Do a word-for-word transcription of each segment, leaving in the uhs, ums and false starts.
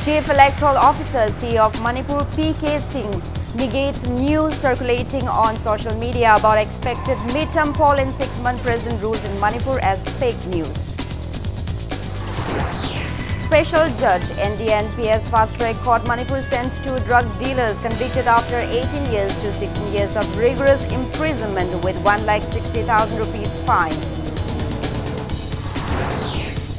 Chief Electoral Officer, C E O of Manipur, P K Singh, negates news circulating on social media about expected midterm poll in six-month president rules in Manipur as fake news. Special Judge, N D N P S Fast Track Court, Manipur sends two drug dealers convicted after eighteen years to sixteen years of rigorous imprisonment with one lakh sixty thousand rupees fine.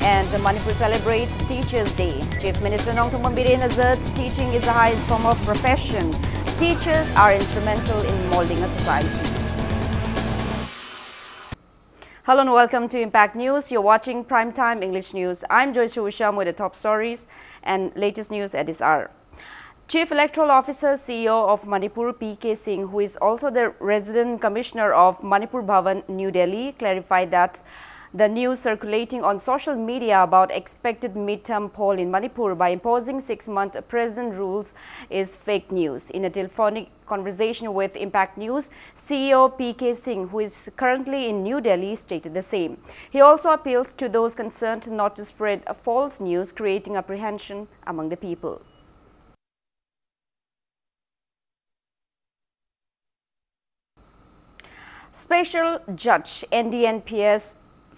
And the Manipur celebrates Teachers' Day. Chief Minister Nongthombam Biren asserts teaching is the highest form of profession. Teachers are instrumental in molding a society. Hello and welcome to Impact News. You're watching Prime Time English News. I'm Joyce Usham with the top stories and latest news at this hour. Chief Electoral Officer, C E O of Manipur, P K Singh, who is also the Resident Commissioner of Manipur Bhavan, New Delhi, clarified that the news circulating on social media about expected midterm poll in Manipur by imposing six-month president rules is fake news. In a telephonic conversation with Impact News, C E O P K Singh, who is currently in New Delhi, stated the same. He also appeals to those concerned not to spread false news, creating apprehension among the people. Special Judge, N D N P S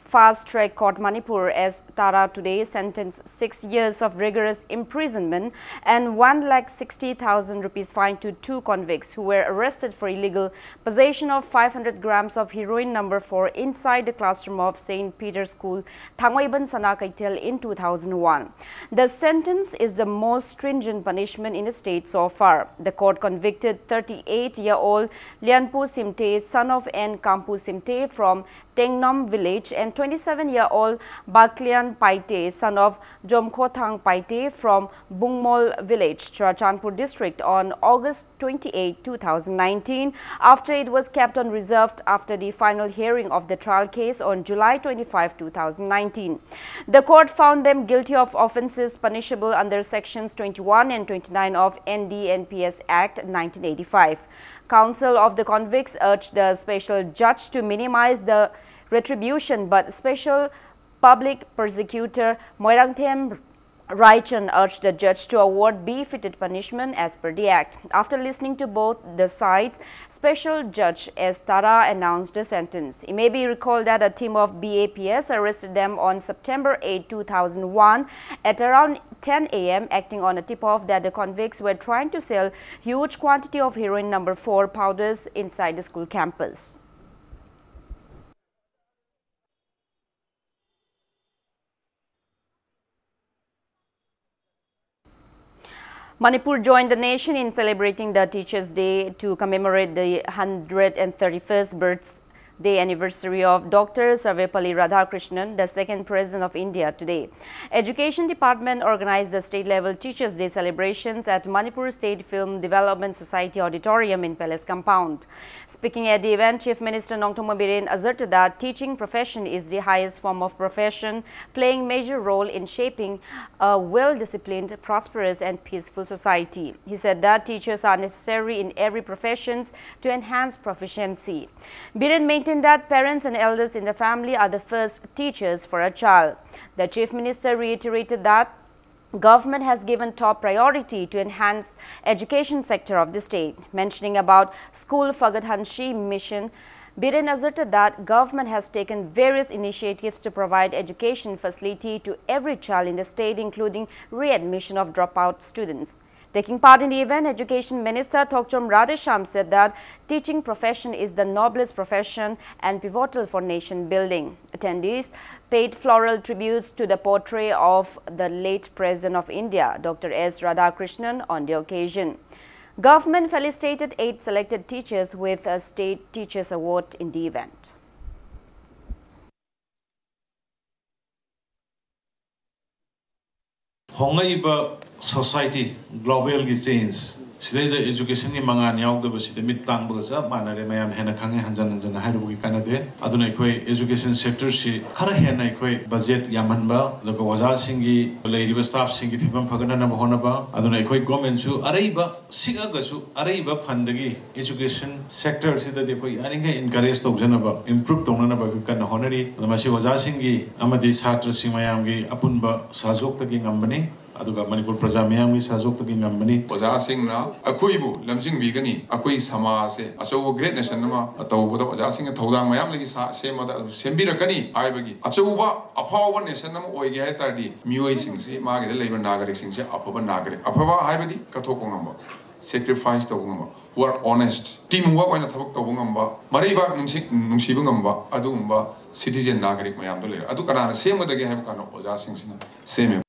Fast Track Court Manipur, S Tara, today sentenced six years of rigorous imprisonment and one lakh sixty thousand rupees fine to two convicts who were arrested for illegal possession of five hundred grams of heroin number four inside the classroom of Saint Peter's School, Thangmeiban Sana Keithel, in two thousand one. The sentence is the most stringent punishment in the state so far. The court convicted thirty-eight-year-old Lianpu Simte, son of N Kampu Simte from Tengnom village, and twenty-seven-year-old Baklian Paite, son of Jomkhothang Paite from Bungmol village, Churachandpur district, on August twenty-eight, two thousand nineteen, after it was kept on reserve after the final hearing of the trial case on July twenty-five, two thousand nineteen. The court found them guilty of offences punishable under sections twenty-one and twenty-nine of N D N P S Act nineteen eighty-five. Counsel of the convicts urged the special judge to minimize the retribution, but special public prosecutor Moirangthem Raichand urged the judge to award befitted punishment as per the act. After listening to both the sides, special judge S Tara announced the sentence. It may be recalled that a team of B A P S arrested them on September eighth, two thousand one, at around ten a m, acting on a tip-off that the convicts were trying to sell huge quantity of heroin number four powders inside the school campus. Manipur joined the nation in celebrating the Teachers' Day to commemorate the hundred and thirty-first birthday anniversary of Doctor Sarvepalli Radhakrishnan, the second President of India, today. Education Department organized the state-level Teachers' Day celebrations at Manipur State Film Development Society Auditorium in Palace Compound. Speaking at the event, Chief Minister Nongthombam Biren asserted that teaching profession is the highest form of profession, playing major role in shaping a well-disciplined, prosperous and peaceful society. He said that teachers are necessary in every professions to enhance proficiency. Biren maintained that parents and elders in the family are the first teachers for a child. The Chief Minister reiterated that government has given top priority to enhance education sector of the state. Mentioning about School Fagad Hanshi mission, Biren asserted that government has taken various initiatives to provide education facility to every child in the state, including readmission of dropout students. Taking part in the event, Education Minister Thokchom Radheshyam said that teaching profession is the noblest profession and pivotal for nation building. Attendees paid floral tributes to the portrait of the late President of India, Doctor S Radhakrishnan, on the occasion. Government felicitated eight selected teachers with a State Teachers Award in the event. ꯍꯣꯡꯂꯛꯏꯕ society, ꯒ꯭ꯂꯣꯕꯦꯜꯒꯤ change, ꯁꯤꯗꯩꯗ educationꯒꯤ ꯃꯉꯥꯜ ꯌꯥꯎꯗꯕꯁꯤꯗꯤ ꯃꯤꯠ ꯇꯥꯡꯕꯒ ꯆꯞ ꯃꯥꯟꯅꯔꯦ꯫ ꯃꯌꯥꯝ ꯍꯦꯟꯅ ꯈꯪꯉꯦ, ꯍꯟꯖꯟ ꯍꯟꯖꯟꯅ ꯍꯥꯏꯔꯨꯕꯒꯤ ꯀꯥꯟꯅꯗꯦ꯫ ꯑꯗꯨꯅ ꯑꯩꯈꯣꯏ education sectorꯁꯤ ꯈꯔ ꯍꯦꯟꯅ ꯑꯩꯈꯣꯏ budget ꯌꯥꯝꯍꯟꯕ, ꯑꯗꯨꯒ ꯑꯣꯖꯥꯁꯤꯡꯒꯤ, ꯂꯩꯔꯤꯕ staffꯁꯤꯡꯒꯤ ꯐꯤꯕꯝ ꯐꯒꯠꯅꯅꯕ ꯍꯣꯠꯅꯕ꯫ ꯑꯗꯨꯅ ꯑꯩꯈꯣꯏ governmentꯁꯨ ꯑꯔꯩꯕ ꯁꯤꯛꯑꯒꯁꯨ ꯑꯔꯩꯕ fundꯗꯒꯤ education sectorꯁꯤꯗꯗꯤ ꯑꯩꯈꯣꯏ ꯌꯥꯔꯤꯈꯩ encourage ꯇꯧꯖꯅꯕ, improve ꯇꯧꯅꯅꯕ ꯑꯩꯈꯣꯏ ꯀꯟꯅ ꯍꯣꯠꯅꯔꯤ꯫ ꯑꯗꯨ ꯃꯁꯤ ꯑꯣꯖꯥꯁꯤꯡꯒꯤ ꯑꯃꯗꯤ ꯁꯥꯇ꯭ꯔꯁꯤꯡ ꯃꯌꯥꯝꯒꯤ ꯑꯄꯨꯟꯕ ꯁꯍꯖꯣꯛꯇꯒꯤ ꯉꯝꯕꯅꯤ꯫ ꯑꯗꯨꯒ ꯃꯅꯤꯄꯨꯔ ꯄ꯭ꯔꯖꯥ ꯃꯤꯌꯥꯝꯒꯤ ꯁꯍꯖꯣꯛꯇꯒꯤ ꯉꯝꯕꯅꯤ꯫ ꯑꯣꯖꯥꯁꯤꯡꯅ ꯑꯩꯈꯣꯏꯕꯨ ꯂꯝꯖꯤꯡꯕꯤꯒꯅꯤ, ꯑꯩꯈꯣꯏ ꯁꯃꯥꯖꯁꯦ ꯑꯆꯧꯕ great nation ꯑꯃ ꯇꯧꯕꯗ ꯑꯣꯖꯥꯁꯤꯡꯅ ꯊꯧꯗꯥꯡ ꯃꯌꯥꯝ ꯂꯩ ꯁꯥ-, ꯁꯦꯝꯕꯗ ꯑꯗꯨ ꯁꯦꯝꯕꯤꯔꯛꯀꯅꯤ ꯍꯥꯏꯕꯒꯤ, ꯑꯆꯧꯕ ꯑꯐꯥꯎꯕ nation ꯑꯃ ꯑꯣꯏꯒꯦ ꯍꯥꯏ ꯇꯥꯔꯗꯤ ꯃꯤꯑꯣꯏꯁꯤꯡꯁꯤ, ꯃꯥꯒꯤꯗ ꯂꯩꯕ ꯅꯥꯒꯔꯤꯛꯁꯤꯡꯁꯦ ꯑꯐꯕ ꯅꯥꯒꯔꯤꯛ, ꯑꯐꯕ ꯍꯥꯏꯕꯗꯤ ꯀꯠꯊꯣꯛꯄ ꯉꯝꯕ, sacrifice ꯇꯧꯕ ꯉꯝꯕ, who are honest, team work ꯑꯣꯏꯅ ꯊꯕꯛ ꯇꯧꯕ ꯉꯝꯕ, ꯃꯔꯩꯕꯥꯛ ꯅꯨꯡꯁꯤ-, ꯅꯨꯡꯁꯤꯕ ꯉꯝꯕ ꯑꯗꯨꯒꯨꯝꯕ citizen ꯅꯥꯒꯔꯤꯛ ꯃꯌꯥꯝꯗꯣ ꯂꯩꯔꯦ꯫ ꯑꯗꯨ ꯀꯅꯥꯅ ꯁꯦꯝꯒꯗꯒꯦ ꯍꯥꯏꯕ ꯀꯥꯟꯗ ꯑꯣꯖꯥꯁꯤꯡꯁꯤꯅ ꯁꯦꯝꯃꯦ꯫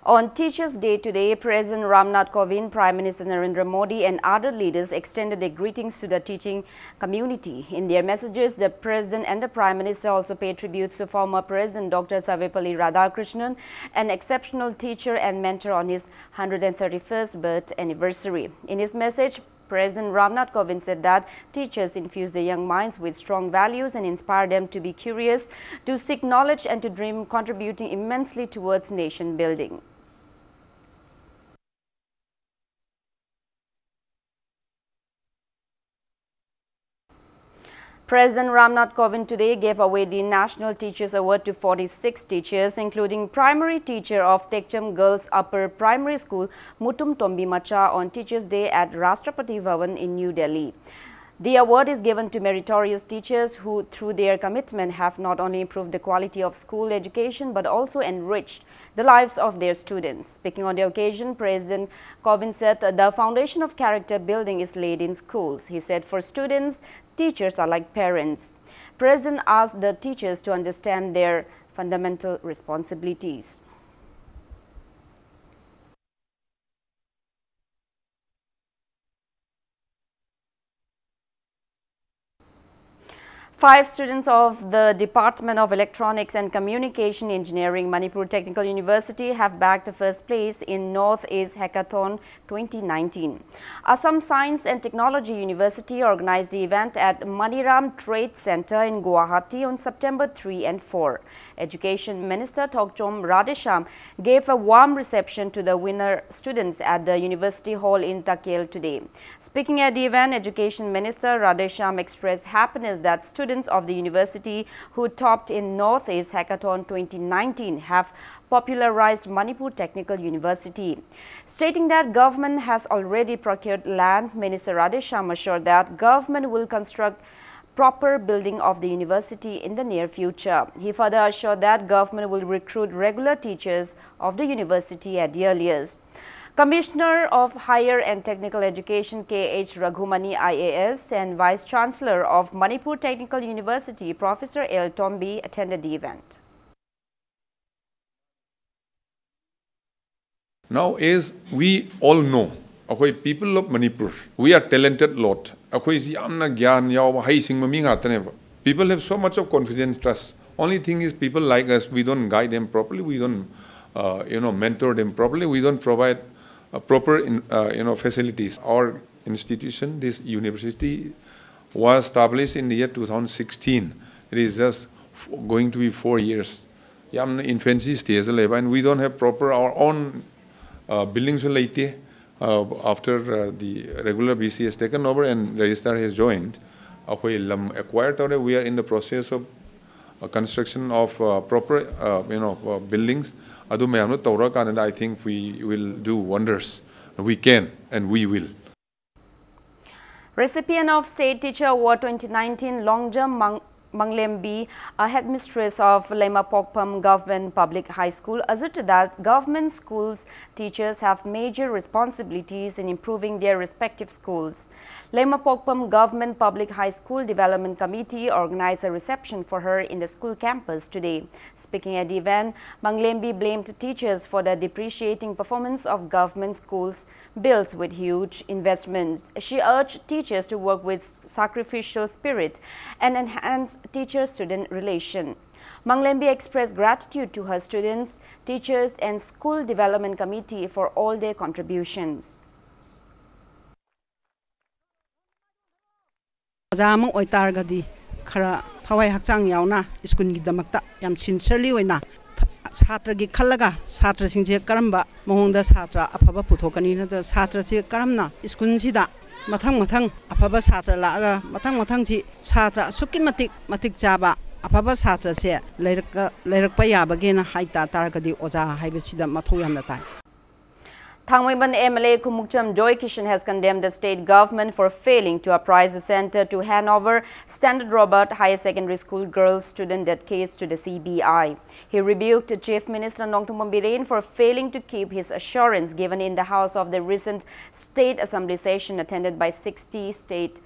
On Teachers' Day today, President Ramnath Kovind, Prime Minister Narendra Modi, and other leaders extended their greetings to the teaching community. In their messages, the President and the Prime Minister also paid tributes to former President Doctor Sarvepalli Radhakrishnan, an exceptional teacher and mentor, on his hundred and thirty-first birth anniversary. In his message, President Ramnath Kovind said that teachers infuse their young minds with strong values and inspire them to be curious, to seek knowledge, and to dream, contributing immensely towards nation building. President Ramnath Kovind today gave away the National Teachers Award to forty-six teachers, including primary teacher of Tekcham Girls Upper Primary School, Mutum Tombi Macha, on Teachers' Day at Rashtrapati Bhavan in New Delhi. The award is given to meritorious teachers who, through their commitment, have not only improved the quality of school education but also enriched the lives of their students. Speaking on the occasion, President Kovind said the foundation of character building is laid in schools. He said, for students, teachers are like parents. President asked the teachers to understand their fundamental responsibilities. Five students of the Department of Electronics and Communication Engineering, Manipur Technical University, have bagged the first place in North East Hackathon twenty nineteen. Assam Science and Technology University organized the event at Maniram Trade Center in Guwahati on September three and four. Education Minister Thokchom Radheshyam gave a warm reception to the winner students at the University Hall in Takell today. Speaking at the event, Education Minister Radheshyam expressed happiness that students of the university who topped in North East Hackathon twenty nineteen have popularized Manipur Technical University. Stating that government has already procured land, Minister Radheshyam assured that government will construct proper building of the university in the near future. He further assured that government will recruit regular teachers of the university at the earliest. Commissioner of Higher and Technical Education K H Raghumani I A S and Vice Chancellor of Manipur Technical University, Professor L Tombi, attended the event. Now, as we all know, ꯑꯩꯈꯣꯏ people of Manipur, we are talented lot. ꯑꯩꯈꯣꯏꯁꯤ ꯌꯥꯝꯅ ꯒ꯭ꯌꯥꯟ ꯌꯥꯎꯕ, ꯍꯩꯁꯤꯡꯕ ꯃꯤ ꯉꯥꯛꯇꯅꯦꯕ. People have so much of confidence, trust. Only thing is, people like us, we don't guide them properly, we don't, uh, you know, mentor them properly, we don't provide uh, proper, in, uh, you know, facilities. Our institution, this university, was established in the year two thousand sixteen. It is just f- going to be four years. ꯌꯥꯝꯅ infancy stage ꯗ ꯂꯩꯕ, and we don't have proper our own uh, building ꯁꯨ ꯂꯩꯇꯦ. Uh, after uh, the regular V C has taken over and registrar has joined, ꯑꯩꯈꯣꯏ ꯂꯝ acquire ꯇꯧꯔꯦ. We are in the process of uh, construction of uh, proper uh, you know uh, buildings. ꯑꯗꯨ ꯃꯌꯥꯝꯗꯣ ꯇꯧꯔꯀꯥꯟꯗ, I think we will do wonders. We can and we will. Recipient of State Teacher Award twenty nineteen, long jump Mang- Manglembi, a headmistress of Leimapokpam Government Public High School, asserted that government schools teachers have major responsibilities in improving their respective schools. Leimapokpam Government Public High School Development Committee organized a reception for her in the school campus today. Speaking at the event, Manglembi blamed teachers for the depreciating performance of government schools built with huge investments. She urged teachers to work with sacrificial spirit and enhance teacher-student relation. Manglembi expressed gratitude to her students, teachers, and school development committee for all their contributions. ꯑꯣꯖꯥ ꯑꯃ ꯑꯣꯏꯇꯥꯔꯒꯗꯤ ꯈꯔ ꯊꯋꯥꯏ ꯍꯛꯆꯥꯡ ꯌꯥꯎꯅ ꯁ꯭ꯀꯨꯜꯒꯤꯗꯃꯛꯇ ꯌꯥꯝ ꯁꯤꯟꯁꯤꯌꯔꯂꯤ ꯑꯣꯏꯅ ꯁꯥꯇ꯭ꯔꯒꯤ ꯈꯜꯂꯒ ꯁꯥꯇ꯭ꯔꯁꯤꯡꯁꯦ ꯀꯔꯝꯕ ꯃꯑꯣꯡꯗ ꯁꯥꯇ꯭ꯔ ꯑꯐꯕ ꯄꯨꯊꯣꯛꯀꯅꯤ ꯅꯠꯇ꯭ꯔꯒ ꯁꯥꯇ꯭ꯔꯁꯤ ꯀꯔꯝꯅ ꯁ꯭ꯀꯨꯜꯁꯤꯗ ꯃꯊꯪ ꯃꯊꯪ ꯑꯐꯕ ꯁꯥꯇ꯭ꯔ ꯂꯥꯛꯑꯒ ꯃꯊꯪ ꯃꯊꯪꯁꯤ ꯁꯥꯇ꯭ꯔ ꯑꯁꯨꯛꯀꯤ ꯃꯇꯤꯛ ꯃꯇꯤꯛ ꯆꯥꯕ ꯑꯐꯕ ꯁꯥꯇ꯭ꯔꯁꯦ ꯂꯩꯔꯛꯄ ꯌꯥꯕꯒꯦꯅ ꯍꯥꯏ ꯇꯥꯔꯒꯗꯤ ꯑꯣꯖꯥ ꯍꯥꯏꯕꯁꯤꯗ ꯃꯊꯧ ꯌꯥꯝꯅ ꯇꯥꯏ꯫ Thangmeiban M L A Khumukcham Joy Kishan has condemned the state government for failing to apprise the centre to hand over Standard Robert Higher Secondary School girls student death case to the C B I. He rebuked Chief Minister Nongthumbam Biren for failing to keep his assurance given in the house of the recent State Assembly session attended by sixty state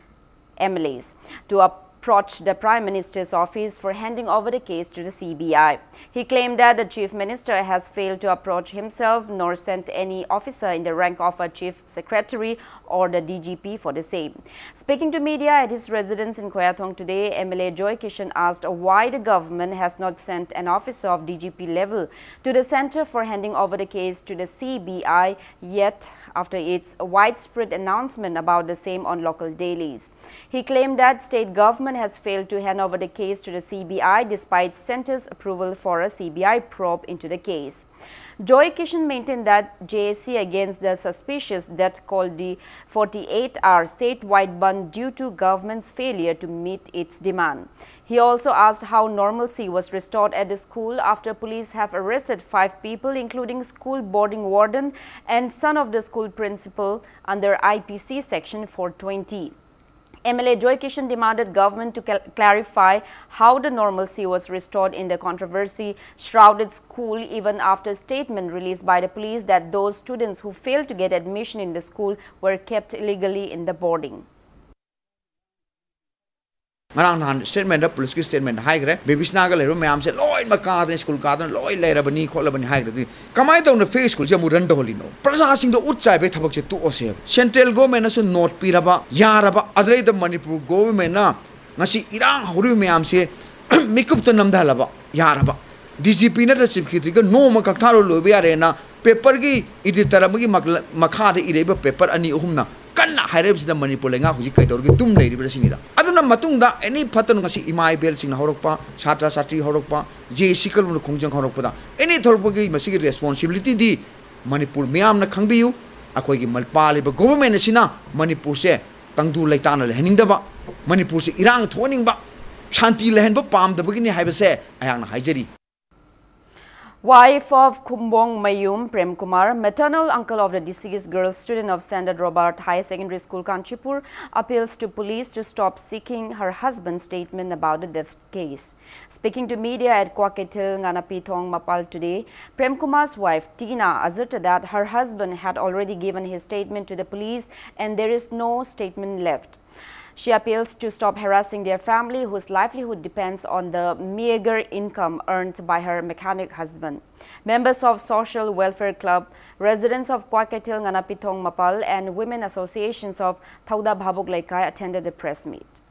M L As to approach the Prime Minister's office for handing over the case to the C B I. He claimed that the Chief Minister has failed to approach himself nor sent any officer in the rank of a Chief Secretary or the D G P for the same. Speaking to media at his residence in Khoyathong today, M L A Joy Kishan asked why the government has not sent an officer of D G P level to the centre for handing over the case to the C B I yet after its widespread announcement about the same on local dailies. He claimed that state government has failed to hand over the case to the C B I despite centre's approval for a C B I probe into the case. Joy Kishan maintained that J A C against the suspicious death called the forty-eight hour statewide bandh due to government's failure to meet its demand. He also asked how normalcy was restored at the school after police have arrested five people, including school boarding warden and son of the school principal, under I P C section four twenty. M L A Joy Kishan demanded government to cal- clarify how the normalcy was restored in the controversy shrouded school, even after statement released by the police that those students who failed to get admission in the school were kept illegally in the boarding. ꯉꯔꯥꯡ ꯅꯍꯥꯟ statement ꯗ, ꯄꯨꯂꯤꯁꯀꯤ statement ꯗ ꯍꯥꯏꯈ꯭ꯔꯦ, ꯕꯦꯕꯤꯁꯅꯥꯒ ꯂꯩꯔꯤꯕ ꯃꯌꯥꯝꯁꯦ ꯂꯣꯏꯅꯃꯛ ꯀꯥꯗꯅ, school ꯀꯥꯗꯅ ꯂꯣꯏ ꯂꯩꯔꯕꯅꯤ ꯈꯣꯠꯂꯕꯅꯤ ꯍꯥꯏꯈ꯭ꯔꯗꯤ, ꯀꯃꯥꯏꯅ ꯇꯧꯅ ꯐꯦꯛ ꯁ꯭ꯀꯨꯜꯁꯦ ꯑꯃꯨꯛ ꯔꯟ ꯇꯧꯍꯜꯂꯤꯅꯣ? ꯄ꯭ꯔꯖꯥꯁꯤꯡꯗꯣ ꯎꯠ ꯆꯥꯏꯕꯩ ꯊꯕꯛꯁꯦ ꯇꯣꯛꯑꯁꯦꯕ꯫ ꯁꯦꯟꯇ꯭ꯔꯦꯜ ꯒꯣꯔꯃꯦꯟꯅꯁꯨ ꯅꯣꯠ ꯄꯤꯔꯕ, ꯌꯥꯔꯕ, ꯑꯗꯨꯗꯩꯗ ꯃꯅꯤꯄꯨꯔ ꯒꯣꯔꯃꯦꯟꯅ ꯉꯁꯤ ꯏꯔꯥꯡ ꯍꯧꯔꯤꯕ ꯃꯌꯥꯝꯁꯦ ꯃꯤꯀꯨꯞꯇ ꯅꯝꯊꯍꯜꯂꯕ, ꯌꯥꯔꯕ꯫ ꯗꯤ ꯖꯤ ꯄꯤ ꯅꯠꯇ꯭ꯔ ꯆꯤꯐ ꯁꯦꯀ꯭ꯔꯦꯇꯔꯤꯒ ꯅꯣꯡꯃ ꯀꯛꯊꯥꯔꯣ, ꯂꯣꯏꯕ ꯌꯥꯔꯦꯅ ꯄꯦꯄꯔꯒꯤ ꯏꯗꯤꯇꯔ ꯑꯃꯒꯤ ꯃꯈꯥꯗ ꯏꯔꯛꯏꯕ ꯄꯦꯄꯔ ꯑꯅꯤ ꯑꯍꯨꯝꯅ ꯀꯟꯅ ꯍꯥꯏꯔꯛꯏꯕꯁꯤꯗ ꯃꯅꯤꯄꯨꯔ ꯂꯩꯉꯥꯛ ꯍꯧꯖꯤꯛ ꯀꯩꯗꯧꯔꯒꯦ? ꯇꯨꯝ ꯂꯩꯔꯤꯕ꯭ꯔꯥ ꯁꯤꯅꯤꯗ꯫ ꯑꯗꯨꯅ ꯃꯇꯨꯡꯗ ꯑꯦꯅꯤ ꯐꯠꯇꯅ ꯉꯁꯤ ꯏꯃꯥ ꯏꯕꯦꯜꯁꯤꯡꯅ ꯍꯧꯔꯛꯄ, ꯁꯥꯇ꯭ꯔ ꯁꯥꯇ꯭ꯔꯤ ꯍꯧꯔꯛꯄ, ꯖꯦ ꯁꯤ ꯀꯜꯂꯨꯅ ꯈꯣꯡꯖꯪ ꯍꯧꯔꯛꯄꯗ ꯑꯦꯅꯤ ꯊꯣꯛꯂꯛꯄꯒꯤ ꯃꯁꯤꯒꯤ ꯔꯦꯁꯄꯣꯟꯁꯤꯕꯤꯂꯤꯇꯤꯗꯤ ꯃꯅꯤꯄꯨꯔ ꯃꯤꯌꯥꯝꯅ ꯈꯪꯕꯤꯌꯨ꯫ ꯑꯩꯈꯣꯏꯒꯤ ꯃ- ꯄꯥꯜꯂꯤꯕ ꯒꯣꯚꯔꯟꯃꯦꯟꯠ ꯑꯁꯤꯅ ꯃꯅꯤꯄꯨꯔꯁꯦ ꯇꯪꯗꯨ ꯂꯩꯇꯥꯅ ꯂꯩꯍꯟꯅꯤꯡꯗꯕ, ꯃꯅꯤꯄꯨꯔꯁꯦ ꯏꯔꯥꯡ ꯊꯣꯛꯍꯟꯅꯤꯡꯕ, ꯁꯥꯟꯇꯤ ꯂꯩꯍꯟꯕ ꯄꯥꯝꯗꯕꯒꯤꯅꯤ ꯍꯥꯏꯕꯁꯦ ꯑꯩꯍꯥꯛꯅ ꯍꯥꯏꯖꯔꯤ꯫ Wife of Khumbong Mayum Prem Kumar, maternal uncle of the deceased girl student of Standard Robert High Secondary School, Kanchipur, appeals to police to stop seeking her husband's statement about the death case. Speaking to media at Kwakethil Nganapithong Mapal today, Prem Kumar's wife Tina asserted that her husband had already given his statement to the police and there is no statement left. She appeals to stop harassing their family, whose livelihood depends on the meager income earned by her mechanic husband. Members of Social Welfare Club, residents of Kwakethil Nganapithong Mapal, and women associations of Thauda Bhabuk Leikai attended the press meet.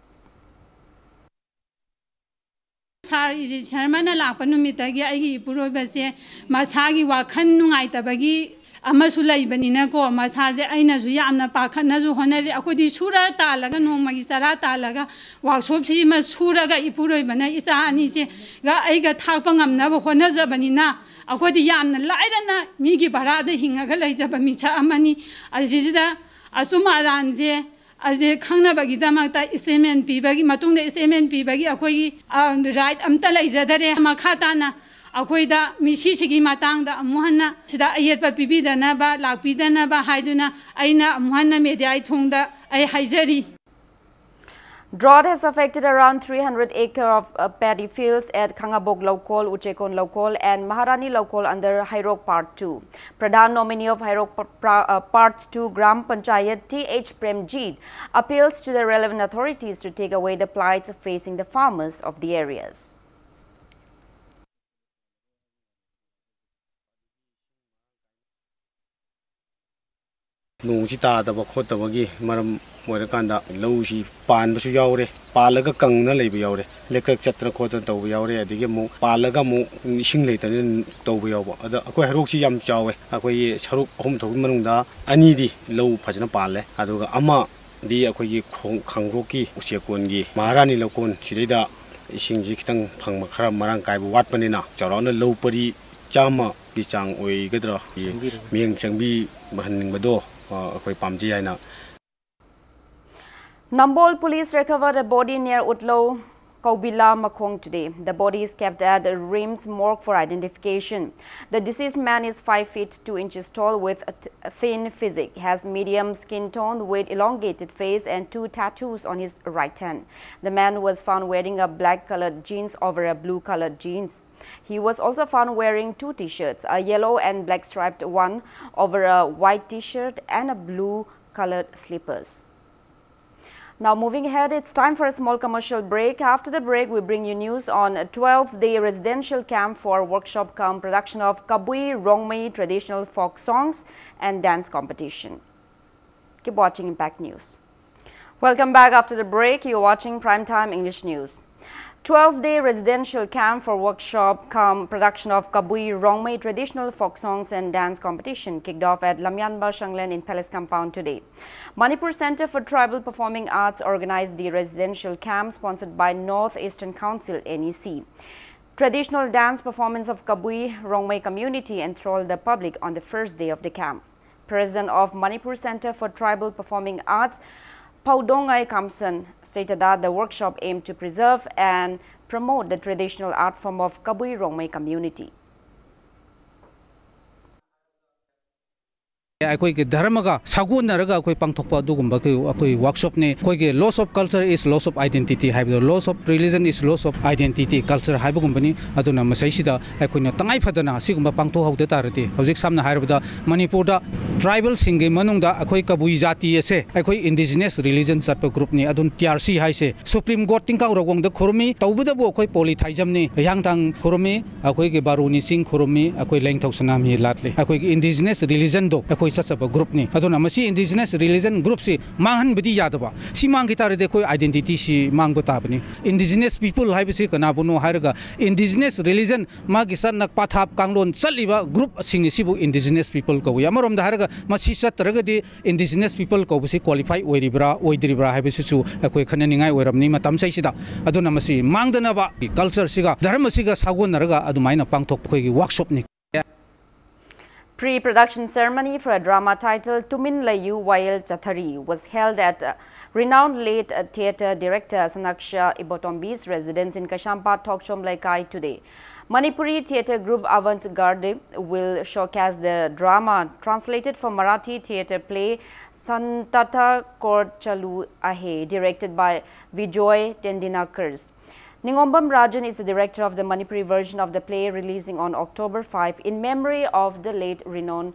ꯁꯥꯔ ꯏꯖꯤꯠ ꯁꯔꯃꯅ ꯂꯥꯛꯄ ꯅꯨꯃꯤꯠꯇꯒꯤ ꯑꯩꯒꯤ ꯏꯄꯨꯔꯣꯏꯕꯁꯦ ꯃꯁꯥꯒꯤ ꯋꯥꯈꯜ ꯅꯨꯡꯉꯥꯏꯇꯕꯒꯤ ꯑꯃꯁꯨ ꯂꯩꯕꯅꯤꯅꯀꯣ, ꯃꯁꯥꯁꯦ ꯑꯩꯅꯁꯨ ꯌꯥꯝꯅ ꯄꯥꯈꯠꯅꯁꯨ ꯍꯣꯠꯅꯔꯤ꯫ ꯑꯩꯈꯣꯏꯗꯤ ꯁꯨꯔ ꯇꯥꯜꯂꯒ ꯅꯣꯡꯃꯒꯤ ꯆꯔꯥ ꯇꯥꯜꯂꯒ ꯋꯥꯛꯁꯣꯞꯁꯤꯃ ꯁꯨꯔꯒ ꯏꯄꯨꯔꯣꯏꯕꯅ ꯏꯆꯥ ꯑꯅꯤꯁꯤꯒ ꯑꯩꯒ ꯊꯥꯛꯄ ꯉꯝꯅꯕ ꯍꯣꯠꯅꯖꯕꯅꯤꯅ ꯑꯩꯈꯣꯏꯗꯤ ꯌꯥꯝꯅ ꯂꯥꯏꯔꯅ ꯃꯤꯒꯤ ꯚꯔꯥꯗ ꯍꯤꯡꯉꯒ ꯂꯩꯖꯕ ꯃꯤꯁꯛ ꯑꯃꯅꯤ꯫ ꯑꯁꯤꯁꯤꯗ ꯑꯆꯨꯝ ꯑꯔꯥꯟꯁꯦ ꯑꯁꯤ ꯈꯪꯅꯕꯒꯤꯗꯃꯛꯇ statement ꯄꯤꯕꯒꯤ ꯃꯇꯨꯡꯗ statement ꯄꯤꯕꯒꯤ ꯑꯩꯈꯣꯏꯒꯤ ꯔꯥꯏꯠ ꯑꯝꯇ ꯂꯩꯖꯗꯔꯦ꯫ ꯃꯈꯥ ꯇꯥꯅ ꯑꯩꯈꯣꯏꯗ ꯃꯤꯁꯤꯁꯤꯒꯤ ꯃꯇꯥꯡꯗ ꯑꯃꯨꯛ ꯍꯟꯅ ꯁꯤꯗ ꯑꯌꯦꯠꯄ ꯄꯤꯕꯤꯗꯅꯕ ꯂꯥꯛꯄꯤꯗꯅꯕ ꯍꯥꯏꯗꯨꯅ ꯑꯩꯅ ꯑꯃꯨꯛ ꯍꯟꯅ ꯃꯦꯗꯤꯌꯥꯒꯤ ꯊꯣꯡꯗ ꯑꯩ ꯍꯥꯏꯖꯔꯤ꯫ Drought has affected around three hundred acre of uh, paddy fields at Khangabok Lokol, Uchekon Lokol and Maharani Lokol under Hairok Part two. Pradhan nominee of Hairok P- Pra- uh, Part two Gram Panchayat T H Premjit appeals to the relevant authorities to take away the plights facing the farmers of the areas. ꯅꯣꯡꯁꯤ ꯇꯥꯗꯕ ꯈꯣꯠꯇꯕꯒꯤ ꯃꯔꯝ ꯑꯣꯏꯔꯀꯥꯟꯗ ꯂꯧꯁꯤ ꯄꯥꯟꯕꯁꯨ ꯌꯥꯎꯔꯦ, ꯄꯥꯜꯂꯒ ꯀꯪꯅ ꯂꯩꯕ ꯌꯥꯎꯔꯦ, ꯂꯦꯀ꯭ꯔꯛ ꯆꯠꯇꯅ ꯈꯣꯠꯇꯅ ꯇꯧꯕ ꯌꯥꯎꯔꯦ, ꯑꯗꯒꯤ ꯑꯃꯨꯛ ꯄꯥꯜꯂꯒ ꯑꯃꯨꯛ ꯏꯁꯤꯡ ꯂꯩꯇꯗꯅ ꯇꯧꯕ ꯌꯥꯎꯕ꯫ ꯑꯗ ꯑꯩꯈꯣꯏ ꯍꯩꯔꯣꯛꯁꯤ ꯌꯥꯝ ꯆꯥꯎꯋꯦ꯫ ꯑꯩꯈꯣꯏꯒꯤ ꯁꯔꯨꯛ ꯑꯍꯨꯝ ꯊꯣꯛꯄꯒꯤ ꯃꯅꯨꯡꯗ ꯑꯅꯤꯗꯤ ꯂꯧ ꯐꯖꯅ ꯄꯥꯜꯂꯦ, ꯑꯗꯨꯒ ꯑꯃꯗꯤ ꯑꯩꯈꯣꯏꯒꯤ ꯈꯣꯡ-, ꯈꯥꯡꯒꯣꯛꯀꯤ ꯎꯆꯦꯛꯀꯣꯟꯒꯤ ꯃꯍꯥꯔꯥꯅꯤ ꯂꯧꯀꯣꯟ ꯁꯤꯗꯩꯗ ꯏꯁꯤꯡꯁꯤ ꯈꯤꯇꯪ ꯐꯪꯕ ꯈꯔ ꯃꯔꯥꯡ ꯀꯥꯏꯕ ꯋꯥꯠꯄꯅꯤꯅ ꯆꯥꯎꯔꯥꯛꯅ ꯂꯧ ꯄꯔꯤ ꯆꯥꯝꯃꯒꯤ ꯆꯥꯡ ꯑꯣꯏꯒꯗ꯭ꯔꯥ, ꯃꯤꯠꯌꯦꯡ ꯆꯪꯕꯤꯍꯟꯅꯤꯡꯕꯗꯣ, ꯑ, ꯑꯩꯈꯣꯏ ꯄꯥꯝꯖꯩ ꯍꯥꯏꯅ꯫ Nambol police recovered a body near Utlo Kaubila Makhong today. The body is kept at RIMS morgue for identification. The deceased man is five feet two inches tall with a th- thin physique, has medium skin tone with elongated face and two tattoos on his right hand. The man was found wearing a black colored jeans over a blue colored jeans. He was also found wearing two t-shirts, a yellow and black striped one over a white t-shirt and a blue colored slippers. Now moving ahead, it's time for a small commercial break. After the break, we bring you news on a twelve-day residential camp for workshop cum production of Kabui Rongmei traditional folk songs and dance competition. Keep watching Impact News. Welcome back after the break. You're watching Primetime English News. Twelve-day residential camp for workshop cum production of Kabui Rongmei traditional folk songs and dance competition kicked off at Lamyanba Shanglen in Palace Compound today. Manipur Center for Tribal Performing Arts organized the residential camp sponsored by North Eastern Council, N E C. Traditional dance performance of Kabui Rongmei community enthralled the public on the first day of the camp. President of Manipur Center for Tribal Performing Arts, Paudongai Kamson, stated that the workshop aimed to preserve and promote the traditional art form of Kabui Rongmei community. ꯑꯩꯈꯣꯏꯒꯤ ꯙꯔꯃꯒ ꯁꯥꯒꯣꯟꯅꯔꯒ ꯑꯩꯈꯣꯏ ꯄꯥꯡꯊꯣꯛꯄ ꯑꯗꯨꯒꯨꯝꯕ ꯑꯩꯈꯣꯏ workshopꯅꯤ꯫ ꯑꯩꯈꯣꯏꯒꯤ loss of culture is loss of identity ꯍꯥꯏꯕꯗꯣ, loss of religion is loss of identity, culture ꯍꯥꯏꯕꯒꯨꯝꯕꯅꯤ꯫ ꯑꯗꯨꯅ ꯃꯁꯤꯁꯤꯗ ꯑꯩꯈꯣꯏꯅ ꯇꯉꯥꯏ ꯐꯗꯅ ꯑꯁꯤꯒꯨꯝꯕ ꯄꯥꯡꯊꯣꯛꯍꯧꯗ ꯇꯥꯔꯗꯤ, ꯍꯧꯖꯤꯛ ꯁꯝꯅ ꯍꯥꯏꯔꯕꯗ ꯃꯅꯤꯄꯨꯔꯗ tribalꯁꯤꯡꯒꯤ ꯃꯅꯨꯡꯗ ꯑꯩꯈꯣꯏ ꯀꯕꯨꯏ ꯖꯥꯇꯤ ꯑꯁꯦ ꯑꯩꯈꯣꯏ indigenous religion ꯆꯠꯄ groupꯅꯤ꯫ ꯑꯗꯨꯅ T R C ꯍꯥꯏꯁꯦ Supreme Court ꯇꯤꯡꯀꯥꯎ ꯔꯒꯣꯡꯗ ꯈꯨꯔꯨꯝꯃꯤ, ꯇꯧꯕꯇꯕꯨ ꯑꯩꯈꯣꯏ ꯄꯣꯂꯤ ꯊꯥꯏꯖꯝꯅꯤ, ꯍꯤꯌꯥꯡꯊꯥꯡ ꯈꯨꯔꯨꯝꯃꯤ, ꯑꯩꯈꯣꯏꯒꯤ ꯕꯥꯔꯨꯅꯤ ꯆꯤꯡ ꯈꯨꯔꯨꯝꯃꯤ, ꯑꯩꯈꯣꯏ ꯂꯦꯡꯊꯧ ꯁꯅꯥꯃꯍꯤ ꯂꯥꯠꯂꯤ꯫ ꯑꯩꯈꯣꯏꯒꯤ indigenous religionꯗꯣ ꯑꯩꯈꯣꯏ ꯆꯠꯆꯕ groupꯅꯤ꯫ ꯑꯗꯨꯅ ꯃꯁꯤ indigenous religion groupꯁꯤ ꯃꯥꯡꯍꯟꯕꯗꯤ ꯌꯥꯗꯕ꯫ ꯁꯤ ꯃꯥꯡꯈꯤ ꯇꯥꯔꯗꯤ ꯑꯩꯈꯣꯏ identityꯁꯤ ꯃꯥꯡꯕ ꯇꯥꯕꯅꯤ꯫ Indigenous people ꯍꯥꯏꯕꯁꯤ ꯀꯅꯥꯕꯨꯅꯣ ꯍꯥꯏꯔꯒ, indigenous religion, ꯃꯥꯒꯤ ꯆꯠꯅ ꯄꯊꯥꯞ ꯀꯥꯡꯂꯣꯟ ꯆꯠꯂꯤꯕ groupꯁꯤꯡ ꯑꯁꯤꯕꯨ indigenous people ꯀꯧꯏ꯫ ꯑꯃꯔꯣꯝꯗ ꯍꯥꯏꯔꯒ, ꯃꯁꯤ ꯆꯠꯇ꯭ꯔꯒꯗꯤ indigenous people ꯀꯧꯕꯁꯤ qualify ꯑꯣꯏꯔꯤꯕ꯭ꯔꯥ ꯑꯣꯏꯗ꯭ꯔꯤꯕ꯭ꯔꯥ ꯍꯥꯏꯕꯁꯤꯁꯨ ꯑꯩꯈꯣꯏ ꯈꯟꯅꯅꯤꯡꯉꯥꯏ ꯑꯣꯏꯔꯕꯅꯤ ꯃꯇꯝꯁꯤꯗꯩꯁꯤꯗ꯫ ꯑꯗꯨꯅ ꯃꯁꯤ ꯃꯥꯡꯗꯅꯕ cultureꯁꯤꯒ ꯙꯔꯃꯁꯤꯒ ꯁꯥꯒꯣꯟꯅꯔꯒ ꯑꯗꯨꯃꯥꯏꯅ ꯄꯥꯡꯊꯣꯛꯄ ꯑꯩꯈꯣꯏꯒꯤ workshopꯅꯤ꯫ Pre-production ceremony for a drama titled Tumin Layu Wayel Chathari was held at uh, renowned late uh, theatre director Sanaksha Ibotombi's residence in Kaisampad Thokchom Leikai today. Manipuri theatre group Avant Garde will showcase the drama translated from Marathi theatre play Santata Kor Chalu Ahe, directed by Vijoy Tendinakers. Ningombam Rajan is the director of the Manipuri version of the play releasing on October five in memory of the late renowned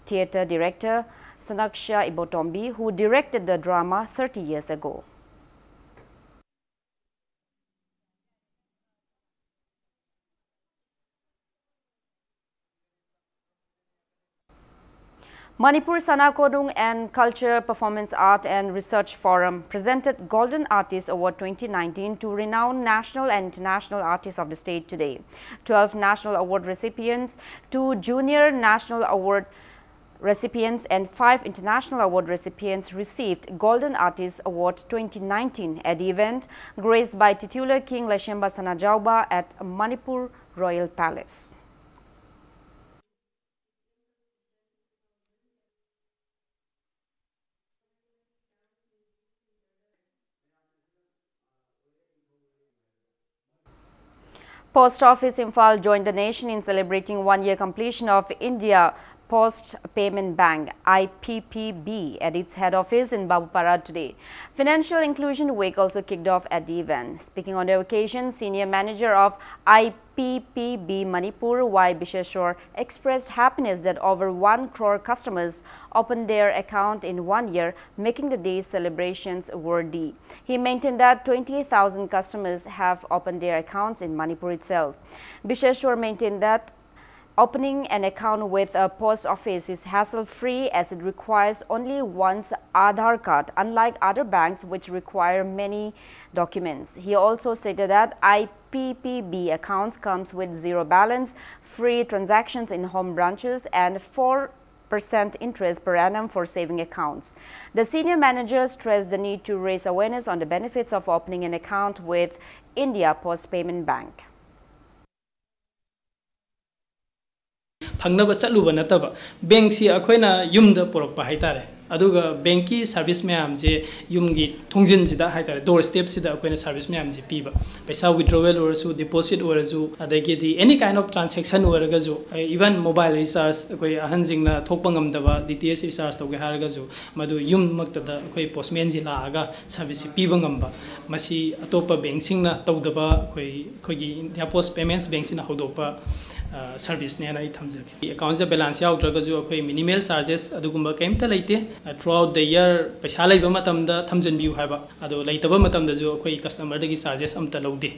theatre director Sanaksha Ibotombi, who directed the drama thirty years ago. Manipur Sana Konung and Culture, Performance Art and Research Forum presented Golden Artist Award twenty nineteen to renowned national and international artists of the state today. Twelve national award recipients, two junior national award recipients and five international award recipients received Golden Artist Award twenty nineteen at the event graced by titular King Lashemba Sanajaoba at Manipur Royal Palace. Post Office Imphal joined the nation in celebrating one year completion of India Post Payment Bank, I P P B, at its head office in Babupara today. Financial Inclusion Week also kicked off at the event. Speaking on the occasion, senior manager of I P P B Manipur, Y Bisheshwar, expressed happiness that over one crore customers opened their account in one year, making the day's celebrations worthy. He maintained that twenty thousand customers have opened their accounts in Manipur itself. Bisheshwar maintained that opening an account with a post office is hassle-free, as it requires only one's Aadhaar card, unlike other banks which require many documents. He also stated that I P P B accounts comes with zero balance, free transactions in home branches, and four percent interest per annum for saving accounts. The senior manager stressed the need to raise awareness on the benefits of opening an account with India Post Payment Bank. ꯐꯪꯅꯕ ꯆꯠꯂꯨꯕ ꯅꯠꯇꯕ, ꯕꯦꯡꯛꯁꯤ ꯑꯩꯈꯣꯏꯅ ꯌꯨꯝꯗ ꯄꯨꯔꯛꯄ ꯍꯥꯏꯇꯥꯔꯦ꯫ ꯑꯗꯨꯒ ꯕꯦꯡꯛꯀꯤ service ꯃꯌꯥꯝꯁꯦ ꯌꯨꯝꯒꯤ ꯊꯣꯡꯖꯤꯟꯁꯤꯗ ꯍꯥꯏꯇꯥꯔꯦ, ꯗꯣꯔ ꯁ꯭ꯇꯦꯞꯁꯤꯗ ꯑꯩꯈꯣꯏꯅ ꯁꯥꯔꯚꯤꯁ ꯃꯌꯥꯝꯁꯦ ꯄꯤꯕ꯫ ꯄꯩꯁꯥ ꯋꯤꯗ꯭ꯔꯣꯋꯦꯜ ꯑꯣꯏꯔꯁꯨ, ꯗꯤꯄꯣꯖꯤꯠ ꯑꯣꯏꯔꯁꯨ, ꯑꯗꯒꯤꯗꯤ any kind of transaction ꯑꯣꯏꯔꯒꯁꯨ, even mobile recharge, ꯑꯩꯈꯣꯏ ꯑꯍꯟꯁꯤꯡꯅ ꯊꯣꯛꯄ ꯉꯝꯗꯕ ꯗꯤ ꯇꯤ ꯑꯦꯁ ꯔꯤꯆꯥꯔꯖ ꯇꯧꯒꯦ ꯍꯥꯏꯔꯒꯁꯨ, ꯃꯗꯨ ꯌꯨꯝꯃꯛꯇꯗ ꯑꯩꯈꯣꯏ ꯄꯣꯁꯃꯦꯟꯁꯤ ꯂꯥꯛꯑꯒ ꯁꯥꯔꯚꯤꯁꯁꯤ ꯄꯤꯕ ꯉꯝꯕ, ꯃꯁꯤ ꯑꯇꯣꯞꯄ ꯕꯦꯡꯛꯁꯤꯡꯅ ꯇꯧꯗꯕ ꯑꯩꯈꯣꯏ, ꯑꯩꯈꯣꯏꯒꯤ ꯏꯟꯗꯤꯌꯥ ꯄꯣꯁ ꯄꯦꯃꯦꯟꯠꯁ ꯕꯦꯡꯛꯁꯤꯅ ꯍꯧꯗꯣꯛꯄ, ꯑ, ꯁꯥꯔꯚꯤꯁꯅꯦꯅ ꯑꯩ ꯊꯝꯖꯒꯦ꯫ ꯑꯦꯀꯥꯎꯟꯁꯤꯗ ꯕꯦꯂꯦꯟꯁ ꯌꯥꯎꯗ꯭ꯔꯒꯁꯨ ꯑꯩꯈꯣꯏ ꯃꯤꯅꯤꯃꯦꯜ ꯆꯥꯔꯖꯦꯁ ꯑꯗꯨꯒꯨꯝꯕ ꯀꯔꯤꯝꯇ ꯂꯩꯇꯦ꯫ Throughout the year ꯄꯩꯁꯥ ꯂꯩꯕ ꯃꯇꯝꯗ ꯊꯝꯖꯤꯟꯕꯤꯌꯨ ꯍꯥꯏꯕ, ꯑꯗꯣ ꯂꯩꯇꯕ ꯃꯇꯝꯗꯁꯨ ꯑꯩꯈꯣꯏ ꯀꯁꯇꯃꯔꯗꯒꯤ ꯆꯥꯔꯖꯦꯁ ꯑꯝꯇ ꯂꯧꯗꯦ꯫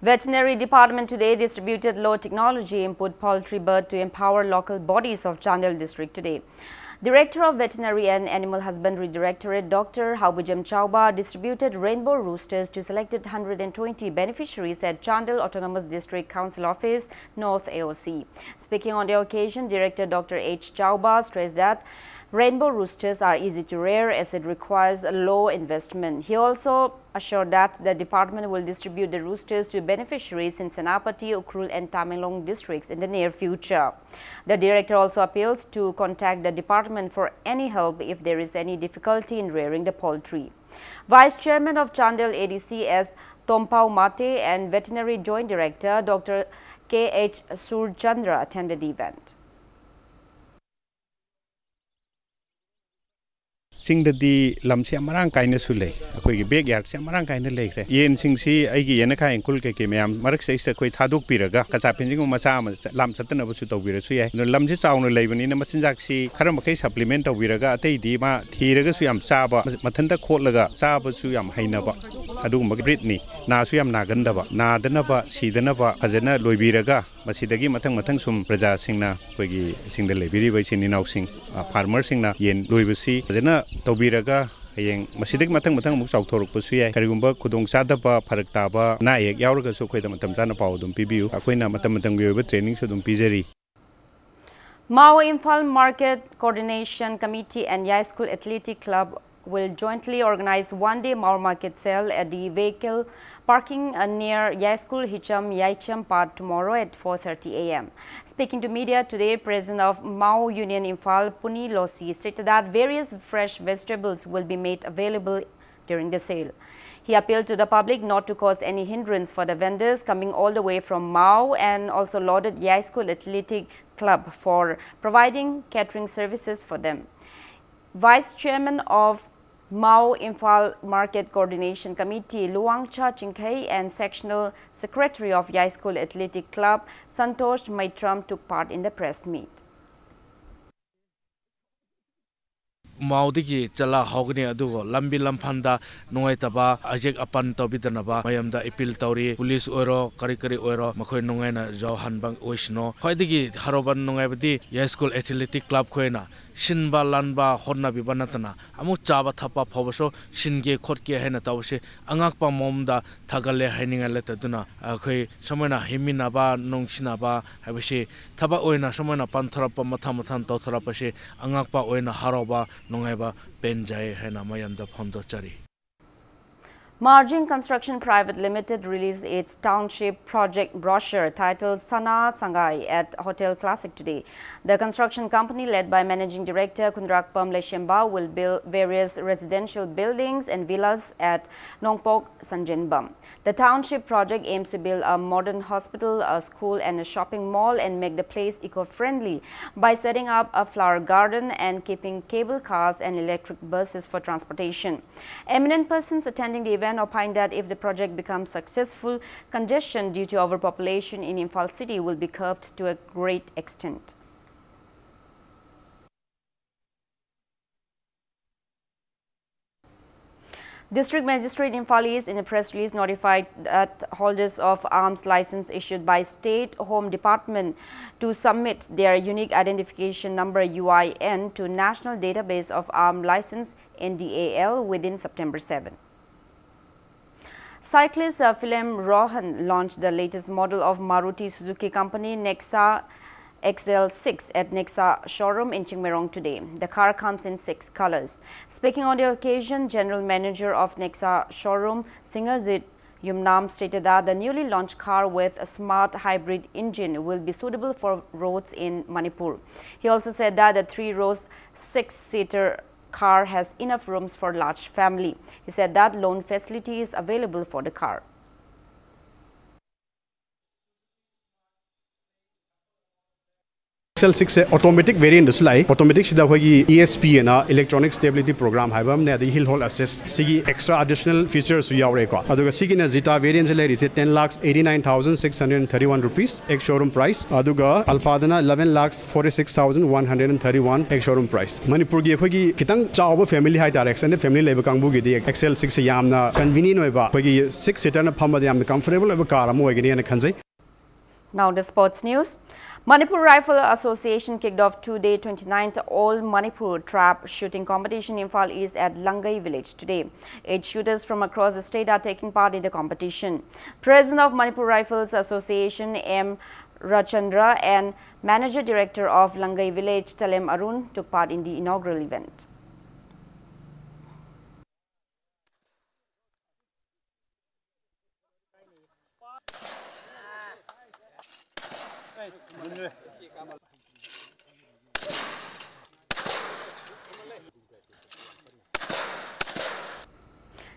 Veterinary Department today distributed low technology input poultry bird to empower local bodies of Chandel district today. Director of Veterinary and Animal Husbandry Directorate, Doctor Haobijam Chauba, distributed rainbow roosters to selected hundred and twenty beneficiaries at Chandel Autonomous District Council Office, North A O C. Speaking on the occasion, Director Doctor H Chauba stressed that rainbow roosters are easy to rear as it requires a low investment. He also assured that the department will distribute the roosters to beneficiaries in Senapati, Ukhrul and Tamenglong districts in the near future. The director also appeals to contact the department for any help if there is any difficulty in rearing the poultry. Vice Chairman of Chandel A D C S Tompao Mate and Veterinary Joint Director Doctor K H Surchandra attended the event. ꯆꯤꯡꯗꯗꯤ ꯂꯝꯁꯤ ꯌꯥꯝ ꯃꯔꯥꯡ ꯀꯥꯏꯅꯁꯨ ꯂꯩ, ꯑꯩꯈꯣꯏꯒꯤ bag ꯌꯥꯔꯗꯁꯤ ꯌꯥꯝ ꯃꯔꯥꯡ ꯀꯥꯏꯅ ꯂꯩꯈ꯭ꯔꯦ꯫ ꯌꯦꯟꯁꯤꯡꯁꯤ ꯑꯩꯒꯤ ꯌꯦꯅꯈꯥ ꯌꯦꯡꯀꯨꯜ ꯀꯩꯀꯩ ꯃꯌꯥꯝ ꯃꯔꯛꯁꯤꯗꯩꯁꯤꯗ ꯑꯩꯈꯣꯏ ꯊꯥꯗꯣꯛꯄꯤꯔꯒ ꯀꯆꯥ ꯐꯦꯟꯁꯤꯡꯒꯨꯝꯕ ꯃꯆꯥ ꯑꯃ ꯆ-, ꯂꯥꯝ ꯆꯠꯇꯅꯕꯁꯨ ꯇꯧꯕꯤꯔꯁꯨ ꯌꯥꯏ꯫ ꯑꯗꯨꯅ ꯂꯝꯁꯤ ꯆꯥꯎꯅ ꯂꯩꯕꯅꯤꯅ ꯃꯆꯤꯟꯖꯥꯛꯁꯤ ꯈꯔ ꯃꯈꯩ ꯁꯄ꯭ꯂꯤꯃꯦꯟ ꯇꯧꯕꯤꯔꯒ ꯑꯇꯩꯗꯤ ꯃꯥ ꯊꯤꯔꯒꯁꯨ ꯌꯥꯝ ꯆꯥꯕ, ꯃꯊꯟꯇ ꯈꯣꯠꯂꯒ ꯆꯥꯕꯁꯨ ꯌꯥꯝ ꯍꯩꯅꯕ ꯑꯗꯨꯒꯨꯝꯕ ꯕ꯭ꯔꯤꯠꯅꯤ꯫ ꯅꯥꯁꯨ ꯌꯥꯝ ꯅꯥꯒꯟꯗꯕ, ꯅꯥꯗꯅꯕ ꯁꯤꯗꯅꯕ ꯐꯖꯅ ꯂꯣꯏꯕꯤꯔꯒ ꯃꯁꯤꯗꯒꯤ ꯃꯊꯪ ꯃꯊꯪ ꯁꯨꯝ ꯄ꯭ꯔꯖꯥꯁꯤꯡꯅ, ꯑꯩꯈꯣꯏꯒꯤ ꯏꯁꯤꯡꯗ ꯂꯩꯕꯤꯔꯤꯕ ꯏꯆꯤꯟ ꯏꯅꯥꯎꯁꯤꯡ, ꯑ, ꯐꯥꯔꯃꯔꯁꯤꯡꯅ ꯌꯦꯟ ꯂꯣꯏꯕꯁꯤ ꯐꯖꯅ ꯇꯧꯕꯤꯔꯒ ꯍꯌꯦꯡ ꯃꯁꯤꯗꯒꯤ ꯃꯊꯪ ꯃꯊꯪ ꯑꯃꯨꯛ ꯆꯥꯎꯊꯣꯔꯛꯄꯁꯨ ꯌꯥꯏ꯫ ꯀꯔꯤꯒꯨꯝꯕ ꯈꯨꯗꯣꯡ ꯆꯥꯗꯕ, ꯐꯔꯛ ꯇꯥꯕ, ꯑꯅꯥ ꯑꯌꯦꯛ ꯌꯥꯎꯔꯒꯁꯨ ꯑꯩꯈꯣꯏꯗ ꯃꯇꯝ ꯆꯥꯅ ꯄꯥꯎ ꯑꯗꯨꯝ ꯄꯤꯕꯤꯌꯨ꯫ ꯑꯩꯈꯣꯏꯅ ꯃꯇꯝ ꯃꯇꯝꯒꯤ ꯑꯣꯏꯕ ꯇ꯭ꯔꯦꯅꯤꯡꯁꯨ ꯑꯗꯨꯝ ꯄꯤꯖꯔꯤ꯫ Mao Imphal Market Coordination Committee and Yai School Athletic Club will jointly organize one-day Mao Market Sale at the vehicle parking, uh, near Yai School Hicham Yaicham Path tomorrow at four thirty a m. Speaking to media today, President of Mao Union Imphal, Puni Losi, stated that various fresh vegetables will be made available during the sale. He appealed to the public not to cause any hindrance for the vendors coming all the way from Mao and also lauded Yai School Athletic Club for providing catering services for them. Vice Chairman of Mao Imphal Market Coordination Committee, Luangcha Chingkhei, and Sectional Secretary of Yai School Athletic Club, Santosh Maitram, took part in the press meet. ꯃꯥꯎꯗꯒꯤ ꯆꯠꯂ ꯍꯧꯒꯅꯤ꯫ ꯑꯗꯨꯒ ꯂꯝꯕꯤ ꯂꯝꯐꯥꯟꯗ ꯅꯨꯡꯉꯥꯏꯇꯕ, ꯑꯖꯦꯛ ꯑꯄꯟ ꯇꯧꯕꯤꯗꯅꯕ ꯃꯌꯥꯝꯗ appeal ꯇꯧꯔꯤ꯫ Police ꯑꯣꯏꯔꯣ, ꯀꯔꯤ ꯀꯔꯤ ꯑꯣꯏꯔꯣ, ꯃꯈꯣꯏ ꯅꯨꯡꯉꯥꯏꯅ ꯌꯧꯍꯟꯕ ꯑꯣꯏꯁꯅꯨ꯫ ꯈ꯭ꯋꯥꯏꯗꯒꯤ ꯍꯔꯥꯎꯕ ꯅꯨꯡꯉꯥꯏꯕꯗꯤ ꯌꯥꯏ ꯁ꯭ꯀꯨꯜ ꯑꯦꯊꯂꯦꯇꯤꯛ ꯀ꯭ꯂꯕ ꯈꯣꯏꯅ ꯁꯤꯟꯕ ꯂꯥꯟꯕ ꯍꯣꯠꯅꯕꯤꯕ ꯅꯠꯇꯅ ꯑꯃꯨꯛ ꯆꯥꯕ ꯊꯛꯄ ꯐꯥꯎꯕꯁꯨ ꯁꯤꯟꯒꯦ ꯈꯣꯠꯀꯦ ꯍꯥꯏꯅ ꯇꯧꯕꯁꯦ ꯑꯉꯛꯄ ꯃꯑꯣꯡꯗ ꯊꯥꯒꯠꯂꯦ ꯍꯥꯏꯅꯤꯡꯉꯥꯏ ꯂꯩꯇꯗꯨꯅ ꯑꯩꯈꯣꯏ ꯁꯨꯃꯥꯏꯅ ꯍꯤꯡꯃꯤꯟꯅꯕ, ꯅꯨꯡꯁꯤꯅꯕ ꯍꯥꯏꯕꯁꯤ ꯊꯕꯛ ꯑꯣꯏꯅ ꯁꯨꯃꯥꯏꯅ ꯄꯥꯡꯊꯣꯔꯛꯄ, ꯃꯊꯪ ꯃꯊꯪ ꯇꯧꯊꯣꯔꯛꯄꯁꯤ ꯑꯉꯛꯄ ꯑꯣꯏꯅ ꯍꯔꯥꯎꯕ, ꯅꯨꯡꯉꯥꯏꯕ, ꯄꯦꯟꯖꯩ ꯍꯥꯏꯅ ꯃꯌꯥꯝꯗ ꯐꯣꯡꯗꯣꯛꯆꯔꯤ꯫ Marjing Construction Private Limited released its township project brochure titled Sana Sangai at Hotel Classic today. The construction company, led by Managing Director Khundrakpam Leishemba, will build various residential buildings and villas at Nongpok Sanjenbam. The township project aims to build a modern hospital, a school, and a shopping mall and make the place eco-friendly by setting up a flower garden and keeping cable cars and electric buses for transportation. Eminent persons attending the event opined that if the project becomes successful, congestion due to overpopulation in Imphal city will be curbed to a great extent. District Magistrate Imphal East, in a press release, notified that holders of arms license issued by State Home Department to submit their unique identification number, U I N, to National Database of Arm License, N D A L, within September seven. Cyclist, uh, Philem Rohan launched the latest model of Maruti Suzuki Company Nexa X L six at Nexa showroom in Chingmeirong today. The car comes in six colors. Speaking on the occasion, General Manager of Nexa showroom, Singerjit Yumnam, stated that the newly launched car with a smart hybrid engine will be suitable for roads in Manipur. He also said that the three rows, six-seater car has enough rooms for large family. He said that loan facility is available for the car. X L six say automatic variant ꯁꯨ ꯂꯥꯛꯏ꯫ Automatic ꯁꯤꯗ ꯑꯩꯈꯣꯏꯒꯤ E S P ꯑꯅ Electronic Stability Program ꯍꯥꯏꯕ ꯑꯃꯅꯦ, ꯑꯗꯒꯤ Hill Hold Assist, ꯁꯤꯒꯤ extra additional feature ꯁꯨ ꯌꯥꯎꯔꯦꯀꯣ꯫ ꯑꯗꯨꯒ ꯁꯤꯒꯤꯅ Zeta variant ꯁꯦ ꯂꯩꯔꯤꯁꯦ ten lakhs eighty nine thousand six hundred and thirty one rupees ex showroom price, ꯑꯗꯨꯒ Alpha ꯗꯅ eleven lakhs forty six thousand one hundred and thirty one ex showroom price꯫ ꯃꯅꯤꯄꯨꯔꯒꯤ ꯑꯩꯈꯣꯏꯒꯤ ꯈꯤꯇꯪ ꯆꯥꯎꯕ family ꯍꯥꯏꯇꯥꯔꯦ, extended family ꯂꯩꯕ ꯀꯥꯡꯕꯨꯒꯤꯗꯤ X L six ꯁꯦ ꯌꯥꯝꯅ convenient ꯑꯣꯏꯕ, ꯑꯩꯈꯣꯏꯒꯤ six seater ꯅ ꯐꯝꯕꯗ ꯌꯥꯝꯅ comfortable ꯑꯣꯏꯕ car ꯑꯃ ꯑꯣꯏꯒꯅꯤ ꯍꯥꯏꯅ ꯈꯟꯖꯩ꯫ Now the sports news. Manipur Rifle Association kicked off two-day twenty-ninth All Manipur Trap Shooting Competition in Imphal East at Langai Village today. Eight shooters from across the state are taking part in the competition. President of Manipur Rifles Association, M Rachandra, and Manager Director of Langai Village, Talem Arun, took part in the inaugural event.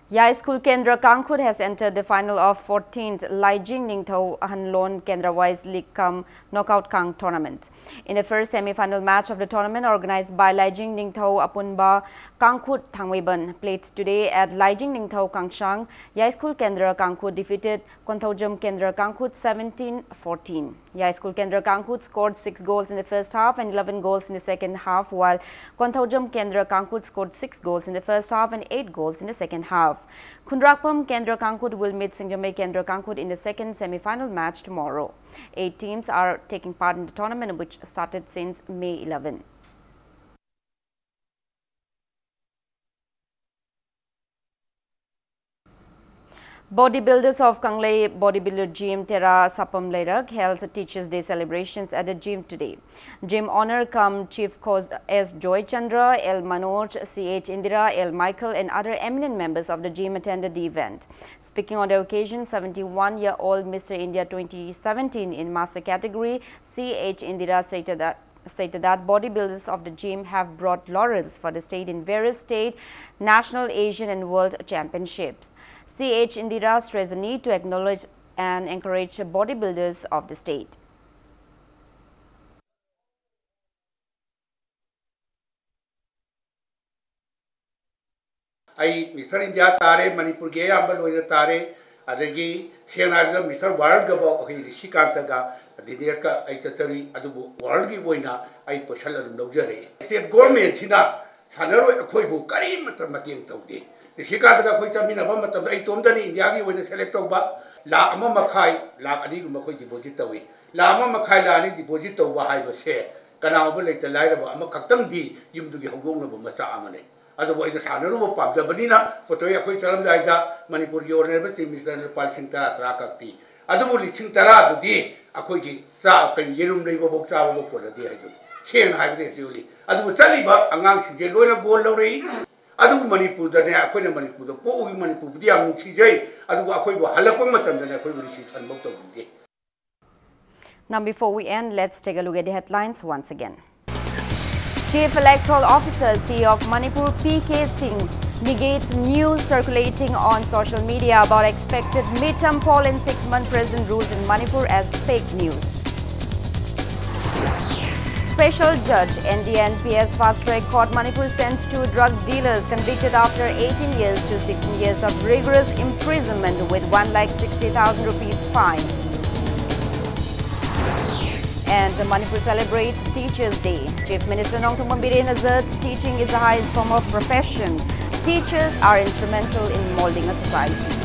Yaiskhul Kendra Kangkhut has entered the final of fourteenth Laijing Ningthou Ahanlon Kendra Wise League cum Knockout Kang tournament. In the first semi-final match of the tournament organized by Laijing Ningthou Apunba Kangkhut Thangmeiban played today at Laijing Ningthou Kangshang, Yaiskhul Kendra Kangkhut defeated Konthoujam Kendra Kangkhut seventeen fourteen. Yaiskhul Kendra Kangkhut scored six goals in the first half and eleven goals in the second half, while Konthoujam Kendra Kangkhut scored six goals in the first half and eight goals in the second half. Khundrakpam Kendra Kangkhut will meet Singjamei Kendra Kangkhut in the second semi-final match tomorrow. Eight teams are taking part in the tournament, which started since May eleven. Bodybuilders of Kanglei Bodybuilder Gym Tera Sapam Leirak held Teachers' Day celebrations at the gym today. Gym owner cum chief coach S Joy Chandra, L Manoj, C H Indira, L Michael, and other eminent members of the gym attended the event. Speaking on the occasion, seventy-one-year-old Mister India twenty seventeen in master category, C H Indira stated that stated that bodybuilders of the gym have brought laurels for the state in various state, national, Asian, and world championships. C H Indira stressed the need to acknowledge and encourage bodybuilders of the state. ꯑꯩ mister India ꯇꯥꯔꯦ, ꯃꯅꯤꯄꯨꯔꯒꯤ ꯑꯌꯥꯝꯕ ꯂꯣꯏꯅ ꯇꯥꯔꯦ꯫ ꯑꯗꯒꯤ ꯁꯦꯡꯅ ꯍꯥꯏꯔꯕꯗ mister ꯋꯥꯔꯜꯒꯐꯥꯎ ꯑꯩꯈꯣꯏ ꯔꯤꯁꯤꯀꯥꯟꯇꯒ ꯗꯤꯅꯦꯁꯀ ꯑꯩ ꯆꯠꯆꯔꯤ꯫ ꯑꯗꯨꯕꯨ ꯋꯥꯔꯜꯒꯤ ꯑꯣꯏꯅ ꯑꯩ ꯄꯣꯖꯤꯁꯟ ꯑꯗꯨꯝ ꯂꯧꯖꯔꯛꯏ꯫ ꯁ꯭ꯇꯦꯠ ꯒꯣꯔꯃꯦꯟꯁꯤꯅ ꯁꯥꯟꯅꯔꯣꯏ ꯑꯩꯈꯣꯏꯕꯨ ꯀꯔꯤꯃꯠꯇ ꯃꯇꯦꯡ ꯇꯧꯗꯦ꯫ ꯔꯤꯁꯤꯀꯥꯟꯇꯒ ꯑꯩꯈꯣꯏ ꯆꯠꯃꯤꯟꯅꯕ ꯃꯇꯝꯗ ꯑꯩ ꯏꯇꯣꯝꯇꯅꯤ ꯏꯟꯗꯤꯌꯥꯒꯤ ꯑꯣꯏꯅ ꯁꯦꯂꯦꯛ ꯇꯧꯕ꯫ ꯂꯥꯈ ꯑꯃ ꯃꯈꯥꯏ, ꯂꯥꯈ ꯑꯅꯤꯒꯨꯝꯕ ꯑꯩꯈꯣꯏ ꯗꯤꯄꯣꯖꯤꯠ ꯇꯧꯏ꯫ ꯂꯥꯈ ꯑꯃ ꯃꯈꯥꯏ, ꯂꯥꯈ ꯑꯅꯤ ꯗꯤꯄꯣꯖꯤꯠ ꯇꯧꯕ ꯍꯥꯏꯕꯁꯦ ꯀꯅꯥꯒꯨꯝꯕ ꯂꯩꯇ ꯂꯥꯏꯔꯕ ꯑꯃꯈꯛꯇꯪꯗꯤ ꯌꯨꯝꯗꯨꯒꯤ ꯍꯧꯗꯣꯛꯅꯕ ꯃꯆꯥꯛ ꯑꯃꯅꯤ꯫ ꯑꯗꯨꯕꯨ ꯑꯩꯅ ꯁꯥꯟꯅꯔꯨꯕ ꯄꯥꯝꯖꯕꯅꯤꯅ ꯄꯣꯠꯇꯣ ꯑꯩꯈꯣꯏ ꯆꯠꯂꯝꯗꯥꯏꯗ ꯃꯅꯤꯄꯨꯔꯒꯤ ꯑꯣꯅꯔꯦꯕꯜ ꯆꯤꯐ ꯃꯤꯅꯤꯁꯇꯔꯅ ꯂꯨꯄꯥ ꯂꯤꯁꯤꯡ ꯇꯔꯥ, ꯇꯔꯥ ꯀꯛꯄꯤ꯫ ꯑꯗꯨꯕꯨ ꯂꯤꯁꯤꯡ ꯇꯔꯥꯗꯨꯗꯤ ꯑꯩꯈꯣꯏꯒꯤ ꯆꯥ-, ꯀꯩꯅꯣ, ꯌꯦꯔꯨꯝ ꯂꯩꯕꯐꯥꯎ ꯆꯥꯕꯐꯥꯎ ꯀꯣꯟꯅꯗꯦ ꯍꯥꯏꯗꯨꯅꯤ꯫ ꯁꯦꯡꯅ ꯍꯥꯏꯕꯗ ꯍꯧꯖꯤꯛ ꯍꯧꯖꯤꯛ꯫ ꯑꯗꯨꯕꯨ ꯆꯠꯂꯤꯕ ꯑꯉꯥꯡꯁꯤꯡꯁꯦ ꯂꯣꯏꯅ ꯒꯣꯜ ꯂꯧꯔꯛꯏ꯫ ꯑꯗꯨꯕꯨ ꯃꯅꯤꯄꯨꯔꯗꯅꯦ, ꯑꯩꯈꯣꯏꯅ ꯃꯅꯤꯄꯨꯔꯗ ꯄꯣꯛꯎꯕꯒꯤ ꯃꯅꯤꯄꯨꯔꯕꯨꯗꯤ ꯌꯥꯝ ꯅꯨꯡꯁꯤꯖꯩ, ꯑꯗꯨꯕꯨ ꯑꯩꯈꯣꯏꯕꯨ ꯍꯜꯂꯛꯄ ꯃꯇꯝꯗꯅꯦ ꯑꯩꯈꯣꯏꯕꯨ ꯔꯤꯁꯤꯞꯁꯟꯐꯧ ꯇꯧꯕꯤꯗꯦ꯫ Now, before we end, let's take a look at the headlines once again. Chief Electoral Officer, C E of Manipur, P K Singh, Negates news circulating on social media about expected midterm poll and six-month president rules in Manipur as fake news. Special Judge, N D A and P S Fast Track Court, Manipur sends two drug dealers convicted after eighteen years to sixteen years of rigorous imprisonment with one lakh sixty thousand rupees fine. And Manipur celebrates Teachers' Day. Chief Minister Nongthombam Biren asserts teaching is the highest form of profession. Teachers are instrumental in molding a society.